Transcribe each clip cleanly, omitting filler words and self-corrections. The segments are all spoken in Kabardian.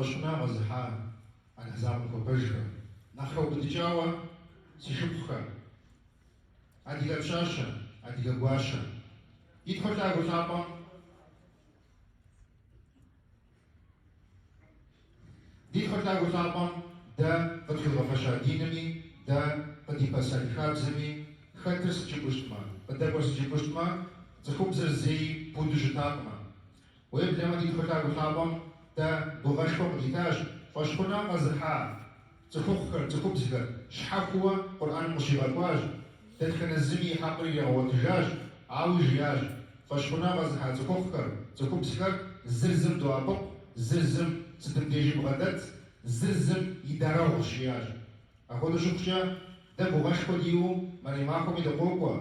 Фӏэщхъуныгъэ къэзыхьа Алыхь закъуэм хуэпэжхэ, нэхъ хэубыдыкӏауэ си шыпхъухэ, адыгэ пщащэ, адыгэ гуащэ, ди Тхьэу лъагэу лъапӏэм Ди Тхьэу лъагэу лъапӏэм дэ къытхуигъэфэща динми, дэ къыдипэса ди хабзэми хэтыр сыт жыпӏэу щытмэ, къыдэкӏуэр сыт жыпӏэу щытмэ, цӏыхубзыр зэи пуду щытакъымэ. Уеблэмэ ди Тхьэу лъагэу лъапӏэм дэ гугъэшхуэ къыдитащ, фӏэщхъуныгъэ къэзыхьа цӏыхухъухэр, цӏыхубзхэр щхьэхууэ Къурӏэным къыщигъэкӏуащ, дэтхэнэ зыми и хьэкъыр иригъэгъуэтыжащ, ауи жиӏащ, фӏэщхъуныгъэ къэзыхьа цӏыхухъухэр, цӏыхубзхэр зыр зым доӏэпыкъу, зыр зым сытым дежи бгъэдэт, зыр зым и дарэгъущ, жиӏащ. Апхуэдэу щыхъукӏэ, дэ гугъэшхуэ диӏэу мэрем махуэми дыкъокӏуэ,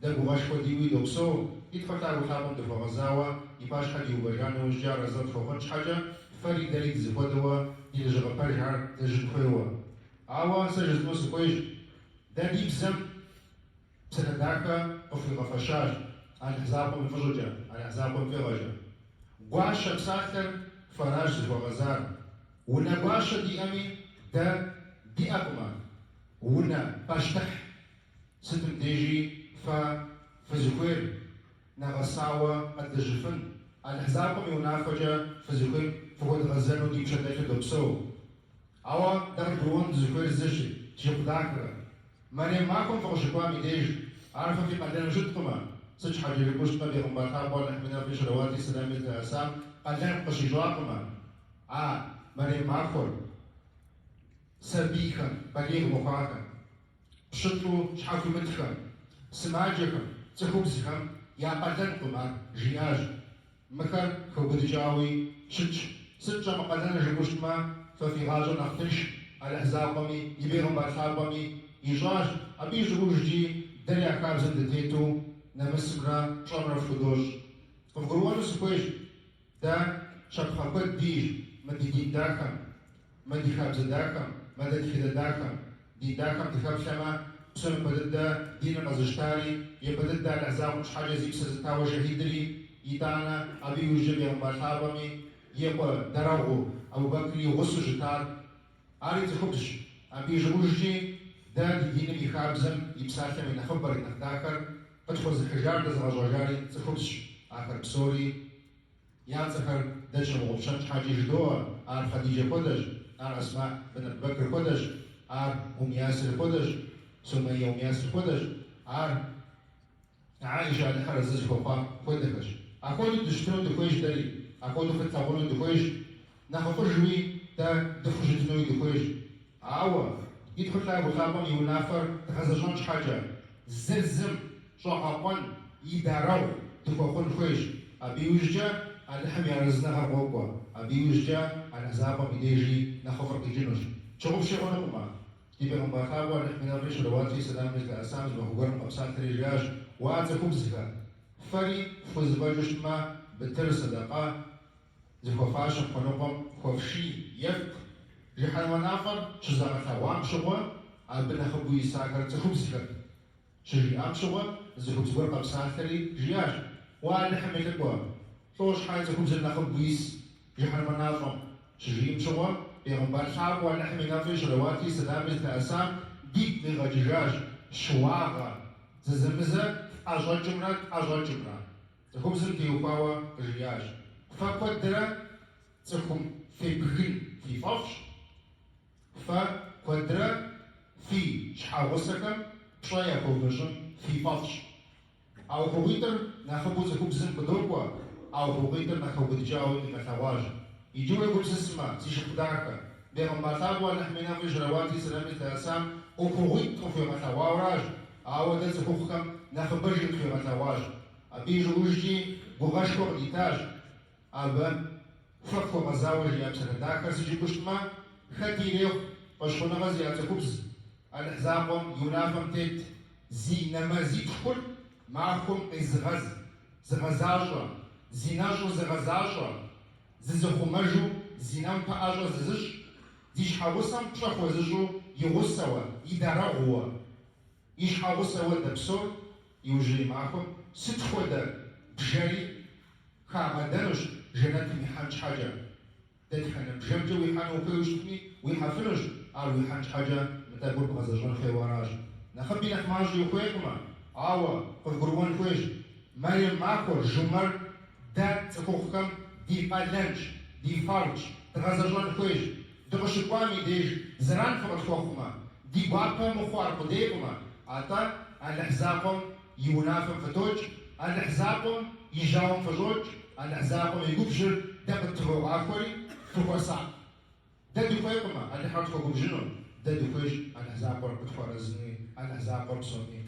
дэ гугъэшхуэ диӏэуи допсэу, ди Тхьэу лъагэу лъапӏэм дыхуэгъэзауэ и пащхьэ диувэжа нэужькӏэ арэзы къытхуэхъун щхьэкӏэ, фэри дэри дызэхуэдэуэ ди лэжьыгъэ пэжхэр длэжьын хуейуэ. Ауэ сэ жысӏэну сыхуейщ, дэ ди бзэм псалъэ дахэ къыхуигъэфэщащ Алыхь закъуэм и фӏыщӏэкӏэ, Алыхь закъуэм и фӏыгъэкӏэ. Гуащэ псалъэр фэращ зыхуэгъэзар. Унэ гуащэ диӏэми, дэ диӏэкъымэ, унэ пащтыхь. Сытым дежи фэ фызыхуейр нэгъэсауэ къэдлэжьыфын, Алыхь закъуэм и унафэкӏэ фызыхуейм фыхуэдгъэзэну ди пщэ дэлъу допсэу. Ауэ дэ къыдгурыӏуэну дызыхуейр зыщи, шыпхъу дахэхэ. Мэрем махуэм фыкъыщыкӏуам и деж, ар фэ фи къалэну щыткъымэ, сыт щхьэкӏэ жыпӏэу щытмэ, бегъымбар лъапӏэу Алыхьым и нэфӏри щэлэуатри сэлами зылъэӏэсам къалэн къыщищӏакъымэ, а мэрем махуэр сабийхэм, балигъ мыхъуахэм, пщылӏу щхьэхуимытхэм, сымаджэхэм, цӏыхубзхэм я къалэнкъым ар, жиӏащ. Мыхэр хэубыдыкӏауи щытщ. Сыт щӏэмыкъалэныр жыпӏэу щытмэ, фэ фи гъащӏэр нэхъ тынш Алыхь закъуэми и бегъымбар лъапӏэми ищӏащ, абы ищӏыӏужкӏи дэри а хабзэм дытету нэмысымрэ пщӏэмрэ фхудощӏ. Къывгурыӏуэну сыхуейщ, дэ щапхъэ куэд диӏэщ мы ди дин дахэм, мы ди хабзэ дахэм, мы дэ тхыдэ дахэм. Дин дахэм дыхэплъэмэ, псом япэ дыдэ диныр къэзыщтари, япэ дыдэ Алыхь закъуэм щхьэкӏэ зи псэ зытауэ шэхьидри, итӏанэ абы иужькӏэ бегъымбар лъапӏэми и къуэ дарэгъуу Абу Бэкри и гъусэу щытар, ари цӏыхубзщ. Абы ищӏыӏужкӏи дэ ди диным и хабзэм и псалъэм и нэхъыбэр, и нэхъ дахэр къытхуэзыхьыжар дэзыгъэщӏэжари цӏыхубзщ. Ахэр псори. Я цӏэхэр дэ тщымыгъупщэн щхьэкӏи жыдоӏэ, ар Хъадиджэ хуэдэщ, ар Асма бин Абу Бэкр хуэдэщ, ар Ум Ясир хуэдэщ, Сумайя Ум Ясир хуэдэщ, ар Аишэ Алыхьыр арэзы зыхуэхъуам хуэдэхэщ. Апхуэдэу дыщытыну дыхуейщ дэри, апхуэдэу фытлъагъуну дыхуейщ, нэхъыфӏыжуи дэ дыфхущытынуи дыхуейщ. Ауэ, ди Тхьэу лъагэу лъапӏэм и унафэр дгъэзэщӏэн щхьэкӏэ, зыр зым щӏэгъэкъуэн и дарэгъу дыхуэхъун хуейщ. Абы иужькӏэ Алыхьым и арэзыныгъэр къокӏуэ, абы иужькӏэ Алыхь закъуэм и дежи нэхъыфӏыр къикӏынущ. Тщыгъупщи хъунукъымэ, ди бегъымбар лъапӏэу Алыхьым и нэфӏри щэлэуатри сэламри зылъэӏэсам зы махуэ гуэрым къэпсалъэри жиӏащ, Уа цӏыхубзхэ, фэри фхузэфӏэкӏыу щытмэ, бытыр, сэдэкъэ, Зыхуэфащэм хуэныкъуэм хуэфший, ефт. Жыхьэнмэ мафӏэр щызагъэлъэгъуам щыгъуэ, абы нэхъыбэу исахэр цӏыхубзхэрт. Щыжиӏам щыгъуэ, цӏыхубз гуэр къэпсалъэри, жиӏащ, Уэ Алыхьым и лӏыкӏуэ, лӏо щхьэ цӏыхубзыр нэхъыбэу ис жыхьэнмэ мафӏэм? Щыжиӏэм щыгъуэ, бегъымбар лъапӏэу Алыхьым и нэфӏри щэлэуатри сэламри зылъэӏэсам дигу къигъэкӏыжащ щыуагъэ зэзэмызэ тӏэщӏэкӏымрэ тӏэщӏэкӏымрэ. Цӏыхубзым теухуауэ къыжиӏащ, Фэ куэдрэ цӏыхум фебгын фи фӏэфӏщ, фэ куэдрэ фи щхьэгъусэхэм пщӏэ яхуэвмыщӏын фи фӏэфӏщ. А ӏуэхугъуитӏыр нэхъыбэу цӏыхубзым къыдокӏуэ, а ӏуэхугъуитӏыр нэхъ хэубыдыкӏауи къигъэлъэгъуащ. Иджы уегупсысмэ, си шыпхъу дахэ, бегъымбар лъапӏэу Алыхьым и нэфӏри щэлэуатри сэламри зылъэӏэсам ӏуэхугъуитӏ къыхуигъэлъэгъуауэращ, Ауэ дэ цӏыхухъухэм нэхъыбэжи къытхуигъэлъэгъуащ. Абы ищӏыӏужкӏи гугъэшхуэ къыдитащ. Абы фэ фхуэгъэзауэ жиӏа псалъэ дахэр сыт жыпӏэу щытмэ, хэти ирехъу, фӏэщхъуныгъэ зиӏэ цӏыхубз, Алыхь закъуэм и унафэм тет, зи нэмэзитхур махуэм къезыгъэз, зыгъэзащӏэ, зи нэщӏыр зыгъэзащӏэ, зызыхъумэжу зинэм пэӏэщӏэ зызыщӏ, зи щхьэгъусэм пщӏэ хуэзыщӏу и гъусэуэ, и дарэгъууэ. И щхьэгъусэуэ дэпсэур иужьрей махуэм сыт хуэдэ бжэри хагъэдэнущ жэнэтым ихьэн щхьэкӏэ. Дэтхэнэ бжэмкӏэ уихьэну ухуейуэ щытми, уихьэфынущ, ар уихьэн щхьэкӏэ мы тӏэкӏур бгъэзэщӏэн хуейуэ аращ. Нэхъыби нэхъ мащӏи ухуейкъымэ, ауэ къывгурыӏуэн хуейщ, мэрем махуэр, жумэр дэ цӏыхухъухэм ди къалэнщ, ди фардщ, дгъэзэщӏэн хуейщ. Дыкъыщыкӏуам и деж зэран фыкъытхуэхъумэ, ди гуапэ мыхъуу аркъудейкъымэ, атӏэ Алыхь закъуэм и унафэм фытокӏ, Алыхь закъуэм и жьауэм фыщӏокӏ, Алыхь закъуэм и губжьыр дэ къыттывогъахуэри, фыхуэсакъ. Дэ дыхуейкъымэ Алыхьыр къытхуэгубжьыну, дэ дыхуейщ Алыхь закъуэр къытхуэарэзынуи, Алыхь закъуэр псоми.